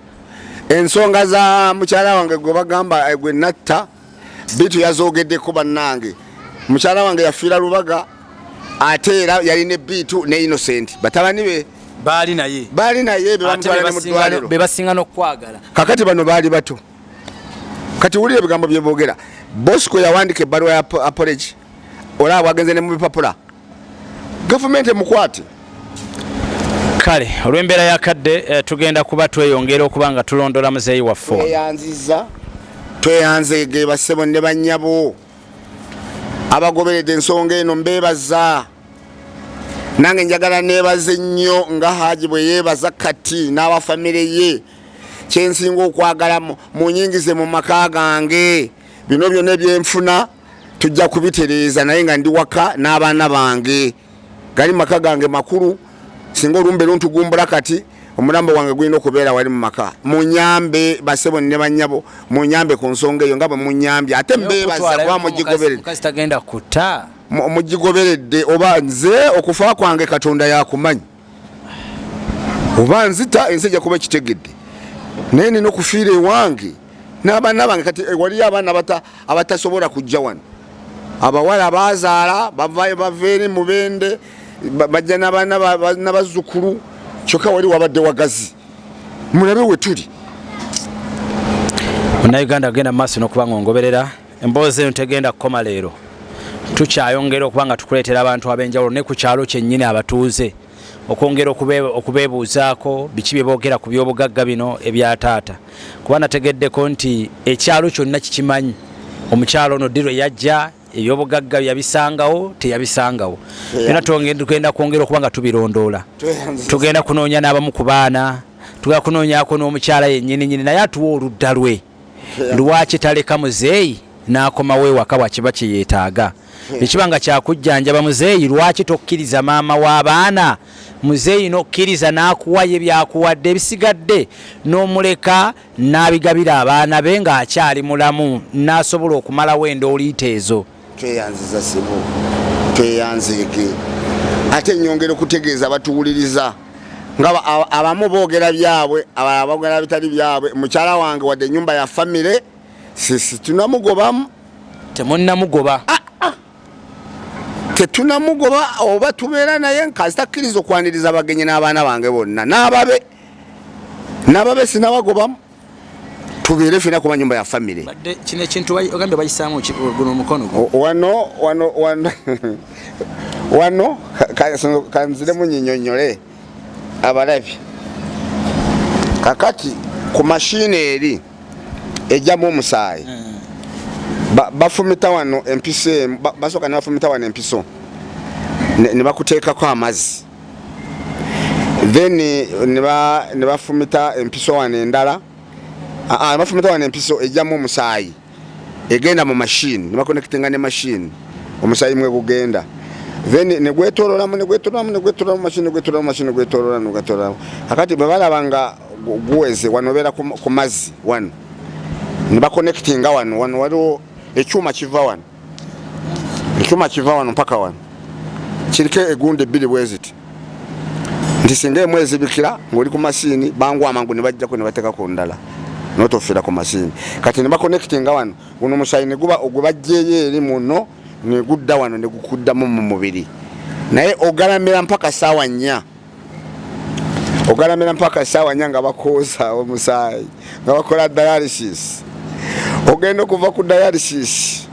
Ensonga za mukyala wange gwe bagamba gwe natta bitu yazogeddeko. Bannange, mukyala wange yafiira Lubaga, ate era yalina ebiitu ne Innocent, batabani be. Baali naye. Baali naye, be Ate bamutwala ne mu ddwaliro. Be basinga n'okukwagala. Kakati bano baali bato. Kati wulira ebigambo bye boogera. Bosco yawandika ebbaluwa ya apology, olaba bwagenze ne mu bipapula, gavumenti emukwate. Kale olw'embeera yakadde, tugenda kuba tweyongera okuba nga tulondola muzeeyi waffe ono. Tweyanziza, tweyanzeege bassebo ne bannyabo abagoberedde ensonga eno. Mbeebaza. Nange njagala neebaze nnyo nga Haji bwe yeebaza kati n'abafamire ye. Kyensinga okwagala, munyingize mu maka gange. Bino byonna ebyenfuna tujja kubitereeza, naye nga ndi waka n'abaana bange. Gali maka gange makulu. Singa olumbe luntugumbula, kati omulambo gwange gulina okubeera wali mu maka. Munyambe basebo ne banyabo, munyambe ku nsonga eyo nga bwe munyambye, ate mbeebaza kuba mugigoberedde. Mukazi tagenda kutta. Mugigoberedde. Oba nze okufa kwange Katonda yakumanyi, oba nzita ensi ejja kuba ekitegedde, naye nina okufiira ewange n'abaana bange. Kati waliyo abaana abatasobola kujja wano, abawala bazaala bavayo, bava eri Mubende, bajja n'abaana n'abazzukulu, kyokka wali wabadde wagazi. Mulabe we tuli. Munnayuganda, agenda mu maaso n'okuba nga ongoberera, emboozi eno tegenda kukoma leero. Tukyayongera okuba nga tukuleetera abantu ab'enjawulo ne ku kyalo kyennyini, abatuuze, okwongera okubeebuuzaako biki bye boogera ku byobugagga bino ebya taata, kuba nategeddeko nti ekyalo kyonna kikimanyi omukyalo ono ddi lwe yajja, ebyobugagga yabisangawo, teyabisangawo. Byonna tugenda kwongera okuba nga tubirondoola. Tugenda kunoonya n'abamu ku baana, tugenda kunoonyako n'omukyala yennyini nyini, naye atuwa oludda lwe, lwaki taleka muzeeyi n'akomawo ewaka bwakiba kyeyeetaaga. Ekiba nga kyakujjanjaba muzeeyi, lwaki tokkiriza maama w'abaana muzeeyi n'okkiriza n'akuwayo byakuwadde, ebisigadde n'omuleka n'abigabira abaana be ng'akyali mulamu, n'asobola okumalawo endooliita ezo? Tweyanziza sibo, tweyanzeege. Ate nyongera okutegeeza abatuwuliriza nga abamu boogera byabwe, abalala boogera bitali byabwe. Mukyala wange, wadde ennyumba ya famire, sisi tunamugobamu. Temunnamugoba? Tetunamugoba, oba tubeera naye nkazitakkiriza okwaniriza abagenyi n'abaana bange bonna n'ababe n'ababe. Sinabagobamu, tubeere fena kuba nyumba ya famire. Badde kino ekintu ogambye bayisaamu ki guno omukono guno? Wano wano wano wano, kanziremu nyinyonyole abalabi. Kakati ku mashini eri ejjamu omusaayi, bafumita wano empiso emu, basooka ne bafumita wano empiso ne bakuteekako amazzi, then ne bafumita empiso wano endala. Bafumita wano empiso ejjamu omusaayi, egenda mu mashini, ne bakonectinga ne mashini, omusaayi mwe gugenda, then ne gwetololamu, ne gwetololamu, ne gwetololamu mashini, ne gwetololamu mashini, ne gwetolola, ne gwetololamu. Kakati bwe balaba nga guweze, wano obeera ku mazzi wano, ne bakonectinga wano. Wano waliwo ekyuma kiva wano, ekyuma kiva wano mpaka wano, kiriko egundi ebbiri bwe ziti, nti singa emu ezibikira ng'oli ku masiini, bangu amangu ne bajjako ne bateeka ku ndala, notofiira ku masiini. Kati ne bakonectinga wano, guno omusaayi ne guba gwe baggyeyo eri muno, ne gudda wano, ne gukuddamu mu mubiri. Naye ogalamira mpaka saawa 4, ogalamira mpaka saawa 4 nga bakooza omusaayi, nga bakola dialysis. Ogenda okuva ku dialysis,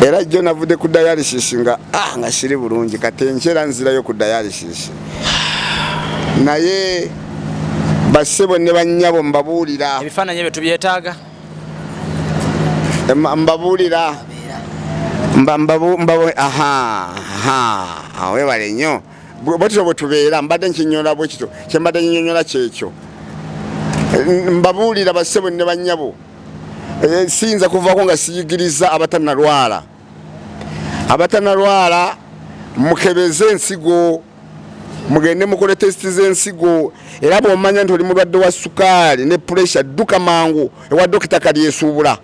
era jjo navudde ku dialysis nga nga siri bulungi. Kati enkyera nzirayo ku dialysis, naye Bassebo ne bannyabo, mbabuulira. Ebifaananyi ebyo tubyetaaga. Mbabuulira, aha aha, webale nnyo. Bwetutyo bwe tubeera. Mbadde nkinyonyola bwe kityo, kyembadde nyinyonyola kyekyo. Mbabuulira bassebo ne bannyabo, siyinza kuvaako nga siyigiriza abatanalwala. Abatanalwala, mukebeze ensigo, mugende mukole test z'ensigo. Era bw'omanya nti oli mulwadde wa sukaali ne pressure, dduka mangu ewa Dokita Kalyesuubula.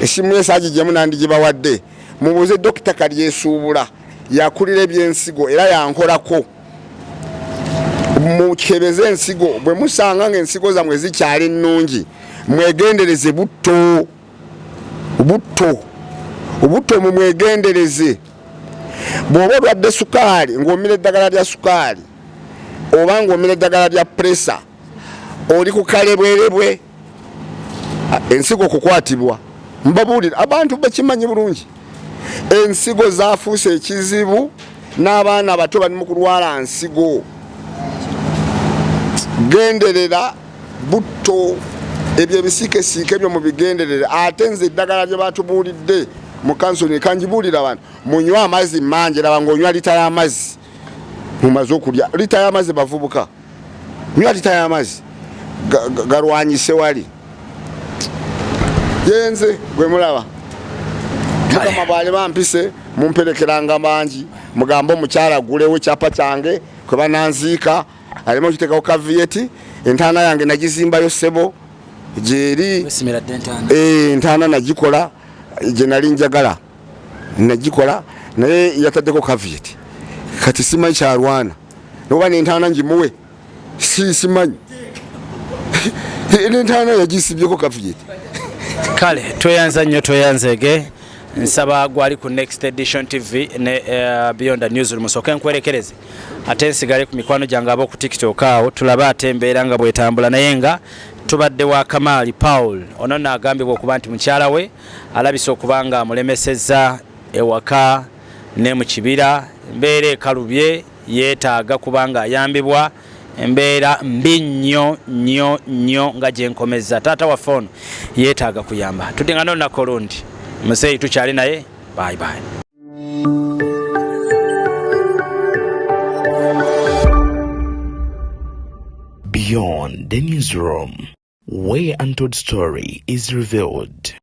Esimu ye saagiggyemu, nandigibawadde. Mubuuze Dokita Kalyesuubula, yakulira ebyensigo era yankolako. Mukebeze ensigo. Bwe musanga nga ensigo zammwe zikyali nnungi, mwegendereze butto, butto, butto, mumwegendereze. Bw'oba olwadde sukaali ng'omira eddagala lya sukaali oba ng'omira eddagala lya pressure, oli ku kalebwerebwe ensigo okukwatibwa. Mbabuulira, abantu bakimanyi bulungi, ensigo zafuuse ekizibu n'abaana abato bali mu kulwala nsigo. Genderera butto, ebyo ebisiikesiike ebyo mubigenderere. Ate nze eddagala lye batubuulidde mu kansoni, kanjibuulira abantu: munywe amazzi mangi. Raba ng'onywa lita y'amazzi mumaze okulya, lita y'amazzi. Bavubuka, nywa lita y'amazzi, galwanyise wali yenze gwe mulaba. Mukama bwali bampise, mumperekeranga bangi, mugambe omukyala agulewo ekyapa kyange kwe bananziika, aleme okiteekawo caveat. Entaana yange nagizimbayo, ssebo, gyeri. Wesimira dde entaana? Entaana nagikola gye nali njagala, nagikola, naye yataddeko caveat. Kati simanyi kyalwana noba nentaana ngimuwe, si simanyi, nentaana yagisibyeko caveat. Kale tweyanza nnyo, tweyanzeege. Nsaba gwali ku Next Edition TV ne Beyond the Newsroom, musooke nkwerekereze, ate nsigale ku mikwano gyange ab'oku TikTok awo, tulabe ate embeera nga bwetambula. Naye nga tubadde wa Kamaali Paul ono naagambibwa okuba nti mukyala we alabise okuba nga amulemesezza ewaka ne mu kibira. Embeera ekalubye, yeetaaga kuba nga ayambibwa. Embeera mbi nnyo nnyo nnyo nga gyenkomeza. Taata waffe ono yeetaaga kuyamba. Tudingana olunaku olundi. Muzeeyi tukyali naye. Bye bye. Beyond the Newsroom, where untold story is revealed.